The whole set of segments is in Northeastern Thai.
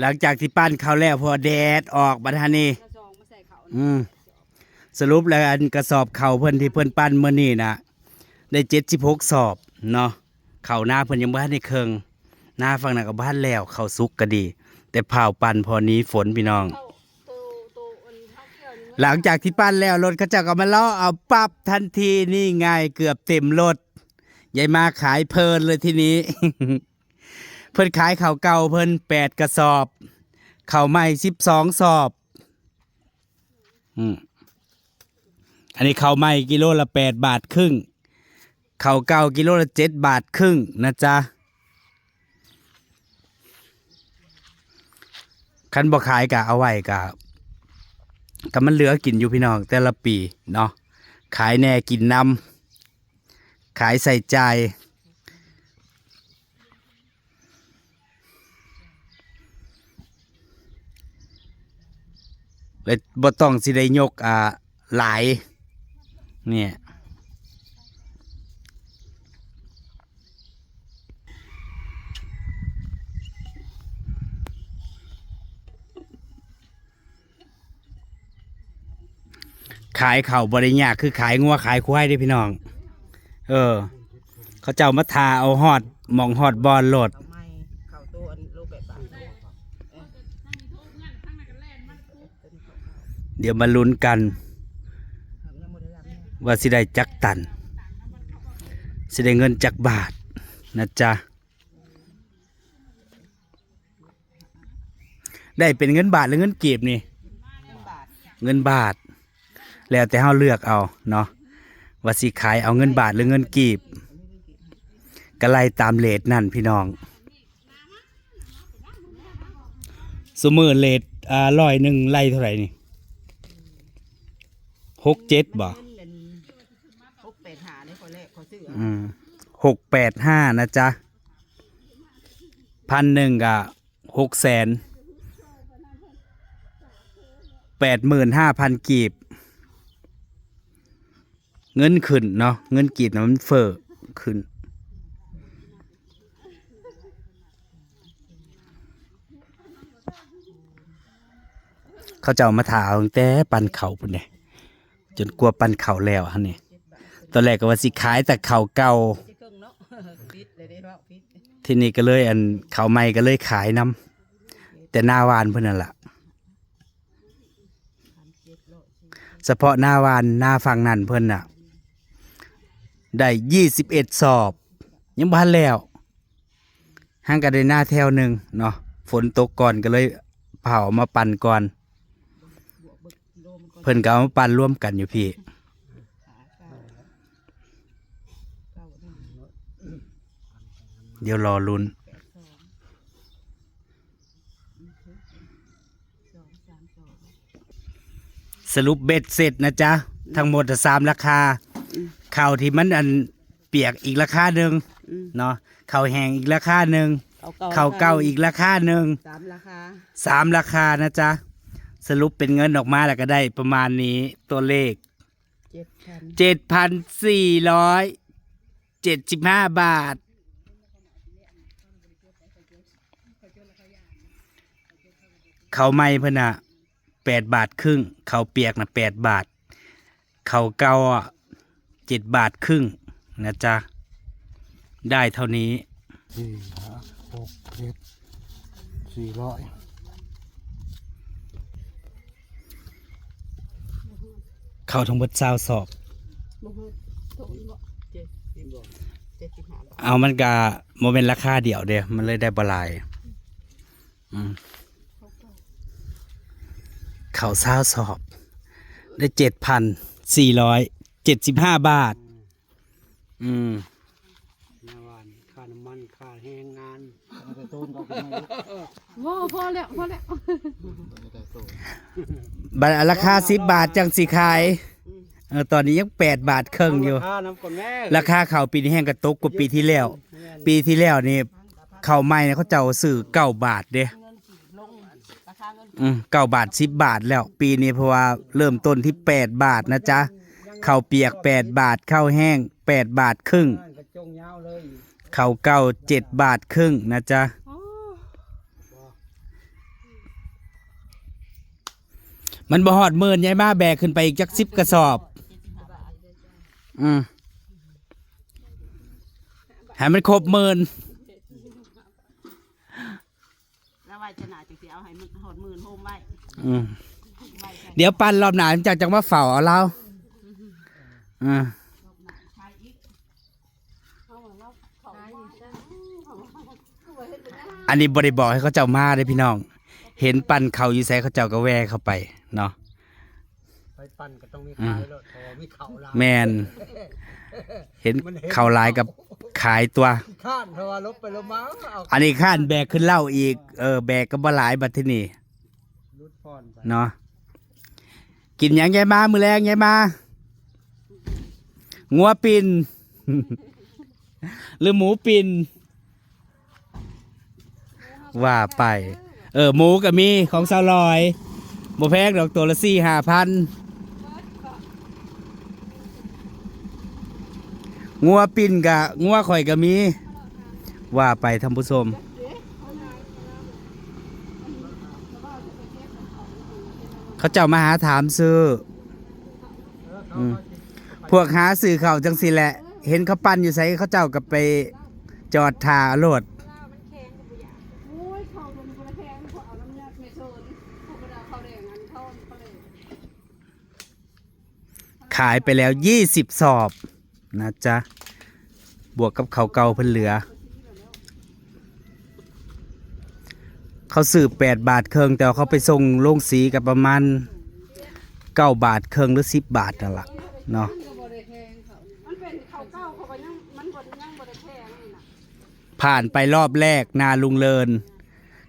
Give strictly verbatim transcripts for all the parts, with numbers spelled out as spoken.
หลังจากที่ปั้นข้าวแล้ว พอแดดออกบัดนี้ อืม สรุปแล้วอันกระสอบข้าวเพิ่นที่เพิ่นปั้นมื้อนี้น่ะ ได้เจ็ดสิบหกสอบเนาะ ข้าวนาเพิ่นยังบ่ทันได้เคิ่ง นาฝั่งนั้นก็บ่ทันแล้ว ข้าวสุกก็ดี แต่พาวปั้นพอหนีฝนพี่น้อง หลังจากที่ปั้นแล้ว รถเขาเจ้าก็มาเลาะเอาปั๊บทันที นี่ไง เกือบเต็มรถ ยายมาขายเพลินเลยทีนี้ เพิ่นขายข้าวเก่าเพิ่นแปดกระสอบ ข้าวใหม่สิบสองสอบ อืม อันนี้ข้าวใหม่กิโลละแปดบาทครึ่ง ข้าวเก่ากิโลละเจ็ดบาทครึ่งนะจ๊ะ คันบ่ขายก็เอาไว้ก็ ก็มันเหลือกินอยู่พี่น้อง แต่ละปีเนาะ ขายแน่กินนำ ขายใส่จ่าย เลยบ่ต้องสิได้ยก อ่า หลาย เนี่ย ขายข้าวบ่ได้ยาก คือขายงัวขายควายเด้พี่น้อง เออ เขาเจ้ามาถ่าเอาฮอดหม่องฮอดบ่อนโลด ข้าวใหม่ ข้าวตัวอันโลแปดบาท เดี๋ยวมาลุ้นกัน ว่าสิได้จักตัน สิได้เงินจักบาทนะจ๊ะ ได้เป็นเงินบาทหรือเงินกีบนี่ เงินบาท แล้วแต่เฮาเลือกเอาเนาะ ว่าสิขายเอาเงินบาทหรือเงินกีบ ก็ไล่ตามเรทนั่นพี่น้อง ซุมื้อเรท อ่า ร้อยหนึ่งไล่เท่าไหร่นี่ หกเจ็ดบ่ เงินอันหกแปดห้าเนี่ย ข้อแรกข้อซื้อ อืม หกแปดห้านะจ๊ะ พันหนึ่งก็หกแสน แปดหมื่นห้าพันกีบ เงินขึ้นเนาะ เงินกีบน่ะมันเฟ้อขึ้น เขาเจ้ามาถ่าเอาตั้งแต่ปั้นข้าวพุ้นเด้ จนกว่าปั้นข้าวแล้วหั่นนี่ ตอนแรกก็ว่าสิขายแต่ข้าวเก่า ทีนี้ก็เลยอันข้าวใหม่ก็เลยขายนำ แต่หน้าหว่านเพิ่นนั่นล่ะ เฉพาะหน้าหว่านหน้าฝั่งนั่นเพิ่นน่ะ ได้ยี่สิบเอ็ดสอบ ยังบ่ทันแล้ว หั้งก็ได้หน้าแถวหนึ่งเนาะ ฝนตกก่อนก็เลยเผามาปั่นก่อน เพิ่นก็เอามาปั่นรวมกันอยู่พี่ เดี๋ยวรอลุ้น สรุปเบ็ดเสร็จนะจ๊ะ ทั้งหมดอะสามราคา อืม ข้าวที่มันอันเปียกอีกราคาหนึ่ง อืม เนาะ ข้าวแห้งอีกราคาหนึ่ง ข้าวเก่า ข้าวเก่าอีกราคาหนึ่ง สามราคา สามราคานะจ๊ะ สรุปเป็นเงินออกมาแล้วก็ได้ประมาณนี้ ตัวเลข เจ็ดพัน เจ็ดพันสี่ร้อยเจ็ดสิบห้าบาท ข้าวใหม่เพิ่นน่ะ แปดบาทครึ่ง ข้าวเปียกน่ะ แปดบาท ข้าวเก่าอะ เจ็ดบาทครึ่งนะจ๊ะ ได้เท่านี้ สี่ ห้า หก เจ็ด สี่ร้อย ข้าวทั้งหมดซาวสอบ บ่ฮอด เท่านี้บ่ เจ็ดสิบบ่ เจ็ดสิบห้าบาท เอามันกะบ่แม่นราคาเดียวเด้ มันเลยได้บ่หลาย อืม ข้าวซาวสอบ ได้เจ็ดพันสี่ร้อยเจ็ดสิบห้าบาท อืม หน้าหว่าน ค่าน้ำมัน ค่าแรงงาน เอาแต่ต้นก็ไม่รู้ พอ พอแล้ว พอแล้ว บัดราคาสิบบาทจังสิขาย เออ ตอนนี้ยังแปดบาทครึ่งอยู่ ราคาข้าวปีนี้แฮงกะตกกว่าปีที่แล้ว แม่น ปีที่แล้วนี่ ข้าวใหม่เนี่ยเขาเจ้าซื้อเก้าบาทเด้ อืม เก้าบาท สิบบาทแล้ว ปีนี้เพราะว่าเริ่มต้นที่แปดบาทนะจ๊ะ ข้าวเปียกแปดบาท ข้าวแห้งแปดบาทครึ่ง ข้าวเก่าเจ็ดบาทครึ่งนะจ๊ะ มันบ่ฮอดหมื่น ยายมาแบกขึ้นไปอีกจักสิบกระสอบ อืม ให้มันครบหมื่น แล้วไว้จะหนาจังสิเอาให้มันฮอดหมื่นโฮมไว้ อืม ไว้จะ เดี๋ยวปั่นรอบหน้าจังจังมาเฝ้าเอาลาว อ่า อันนี้บ่ได้บอกให้เขาเจ้ามาเด้อพี่น้อง เห็นปั่นข้าวอยู่ไสเขาเจ้าก็แวะเข้าไปเนาะ ไปปั่นก็ต้องมีขายโลด เพราะว่ามีข้าวหลาย แม่น เห็น มันเห็น ข้าวหลายกับขายตัว ขี้คร้าน เพราะว่าลบไปลบมา เอา อันนี้คร้านแบกขึ้นเหล้าอีก เออ แบกก็บ่หลายบัดทีนี้ หลุดผ่อนไป เนาะ กินหยังยายมามื้อแลงยายมา งัวปิ้น หรือหมูปิ้น ว่าไป เออ หมูก็มีของสาวลอย บ่แพงดอก ตัวละสี่ห้าพัน งัวปิ้นกะ งัวข่อยก็มี ว่าไปท่านผู้ชม เขาเจ้ามาหาถามซื้อ อืม พวกหาซื้อข้าวจังซี่แหละ เห็นเขาปั่นอยู่ไส เขาเจ้าก็ไปจอดท่าโลด โอ้ย ข้าวมันบ่ได้แพง พวกเอาน้ำยาแม่โซน พวกบ่ได้เอาข้าวแดง อันข้าวปลาแดง ขายไปแล้วยี่สิบสอบนะจ๊ะ บวกกับข้าวเก่าเพิ่นเหลือ เขาซื้อแปดบาทครึ่ง แต่ว่าเขาไปส่งโรงสีก็ประมาณเก้าบาทครึ่งหรือสิบบาทนั่นล่ะเนาะ มันเป็นข้าวเก่า เขาก็ยัง มันบ่ ยังบ่ได้แพงนี่นะ ผ่านไปรอบแรกนาลุงเลิน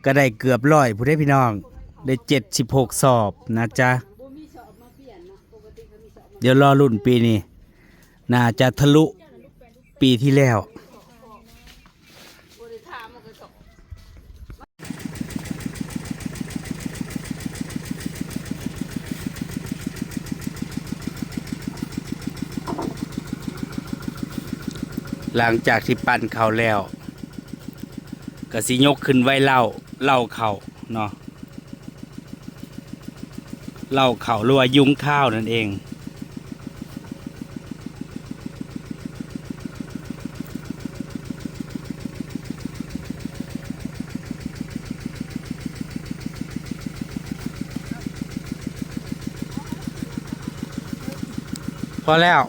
ก็ได้เกือบร้อยพุ้นเด้พี่น้อง ได้เจ็ดสิบหกสอบนะจ๊ะ เดี๋ยวรอลุ้นปีนี้ น่าจะทะลุปีที่แล้ว หลังจากที่ปั่นข้าวแล้ว ก็สิยกขึ้นไว้เล้า เล้าข้าวเนาะ เล้าข้าวหรือว่ายุ้งข้าวนั่นเอง พอแล้ว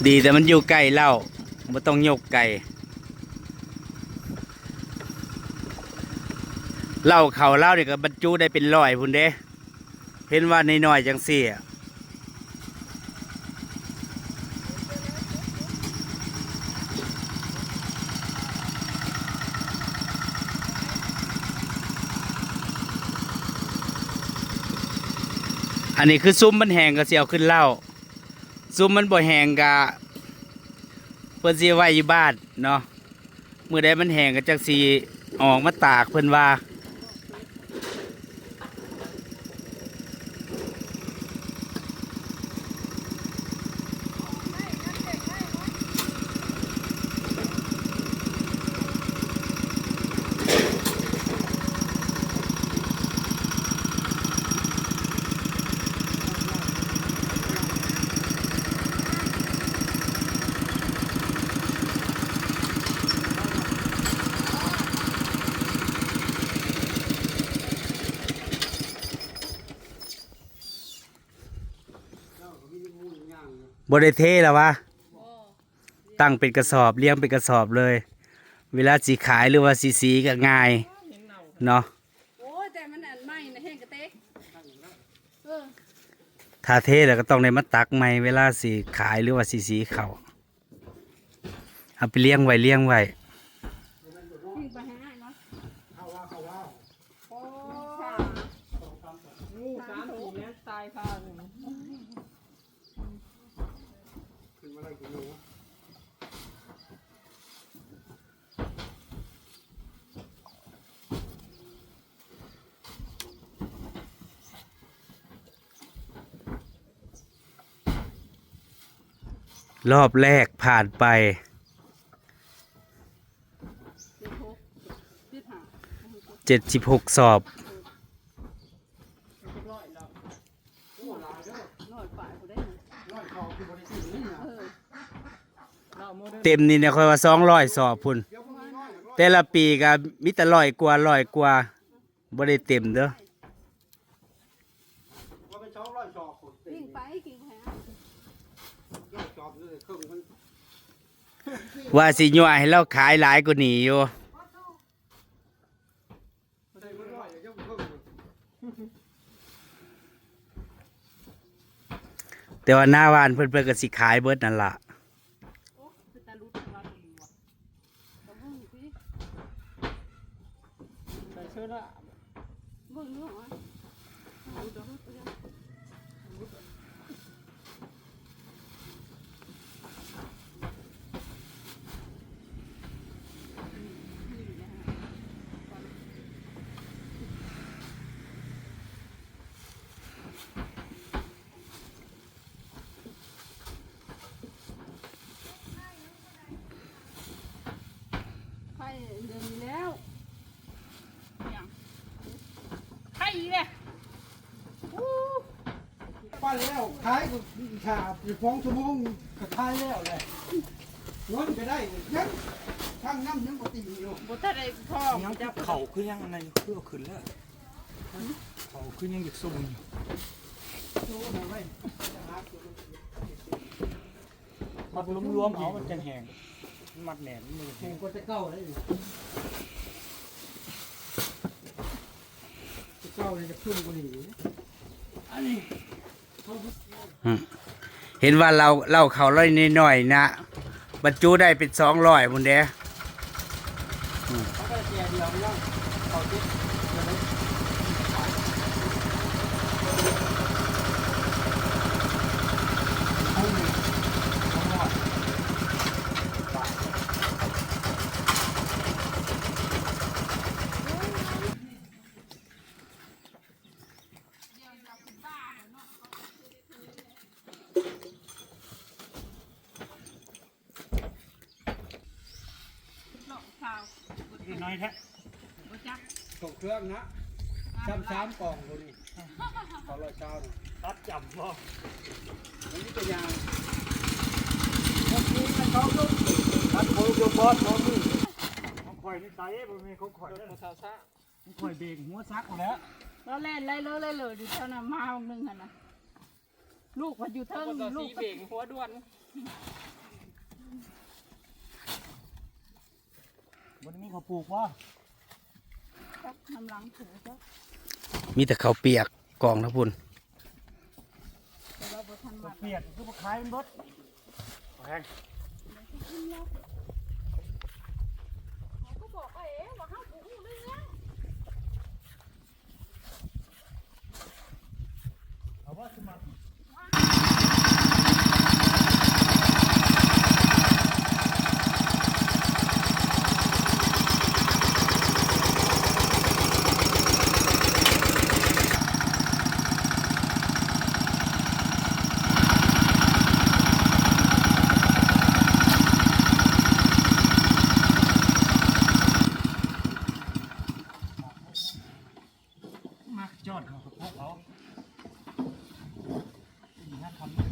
ดีแต่มันอยู่ใกล้เล้า บ่ต้องยกไกล เล้าข้าวลาวนี่ก็บรรจุได้เป็นร้อยพุ้นเด้ เห็นว่าน้อยๆจังซี่อะ อันนี้คือซุมมันแห้งก็สิเอาขึ้นเล้า ซุมมันบ่แห้งก็เพิ่นสิไว้อยู่บ้านเนาะ มื้อใดมันแห้งก็จั่งสิออกมาตากเพิ่นว่า บ่ได้เทแล้ววะ ตั้งเป็นกระสอบ เรียงเป็นกระสอบเลย เวลาสิขายหรือว่าสิสีก็ง่ายเนาะ โอ้ย แต่มันอันใหม่นะ แห้งกระเตก เออ ถ้าเทแล้วก็ต้องได้มาตักใหม่ เวลาสิขายหรือว่าสิสีข้าว เอาไปเรียงไว้ เรียงไว้ นี่ไปให้อ้ายเนาะ โอ้ สาม สามถุงแล้วตายค่ะ ขึ้นมาได้กี่โลวะ รอบแรกผ่านไป เจ็ดสิบหก สอบ เต็มนี่เนี่ย ค่อยว่า สองร้อย สอบพุ้น แต่ละปีก็มีแต่ร้อยกว่า ร้อยกว่า บ่ได้เต็มเด้อ วิ่งไป กิ่งแพง ว่าสิย่อให้เราขายหลายกว่านี้อยู่ แต่ว่าหน้าบ้านเพิ่น เพิ่นก็สิขายเบิดนั่นล่ะ โอ้ คือตาลุดว่าเป็นหมวก กระเบื้องสิ ใส่เสื้อละ เบิ่งดูหรอ ไข่เดือนนี้แล้ว เนี่ย ไข่อีกแล้ว อู้ ปั้นแล้วขายก็ถ้าอยู่สองชั่วโมงก็ขายแล้วแหละ เงินก็ได้ ยังทั้งน้ำยังบ่ตีอยู่ บ่ทันได้พอ ยัง จับ เขาคือยังอันนั้นอยู่ คือเอาขึ้นแล้ว เขาคือยังอยากซุ่มอยู่ โอ้ยเอาไว้ มัดรวมๆเอา มันจังแห้ง มัดแน่น มันจังแห้ง แห้งกว่าแต่เก่าเลย แต่เก่าเลยจะซุ่มกว่านี้ อันนี้ อืม เห็นว่าเรา เราเขาร้อยน้อยๆนะ บรรจุได้เป็น สองร้อยพุ้นเด้ อืม เขาก็เสียเดียวพี่น้อง เขาเจ็ดเดียวเลย น้อยแท้ ส่งเครื่องนะ ซ้ำสามกล่องตัวนี้ เขาร้อยเก้านะ ตัดจำบ่ มันนี่เป็นยาง พวกนี้มันชอบลูก ตัดโค้งโยบอสพร้อมมือ ของข่อยนี่ไตบ่มีของข่อยเด้อ ของสาวซ่า ของข่อยเบรกหัวซักหมดแล้ว เราแล่นไล่เลยเลยเลยอยู่แถวนั้นมาหนึ่งหั่นน่ะ ลูกมันอยู่เทิง คนต่อ ลูก สีเบรกหัวด่วน บ่ได้มีข้าวปลูกบ่ จักน้ำลังถูกจัก มีแต่ข้าวเปียกกองทั้งพุ้น แต่ว่าบ่ทัน ข้าวเปียกคือบ่ขายมันเบิด แพง เขาก็บอกว่า เอ๊ะ ว่าเฮาบ่ฮู้เรื่อง เอาว่าสมัคร มาจอดเขากับพวกเขา นี่นะทำ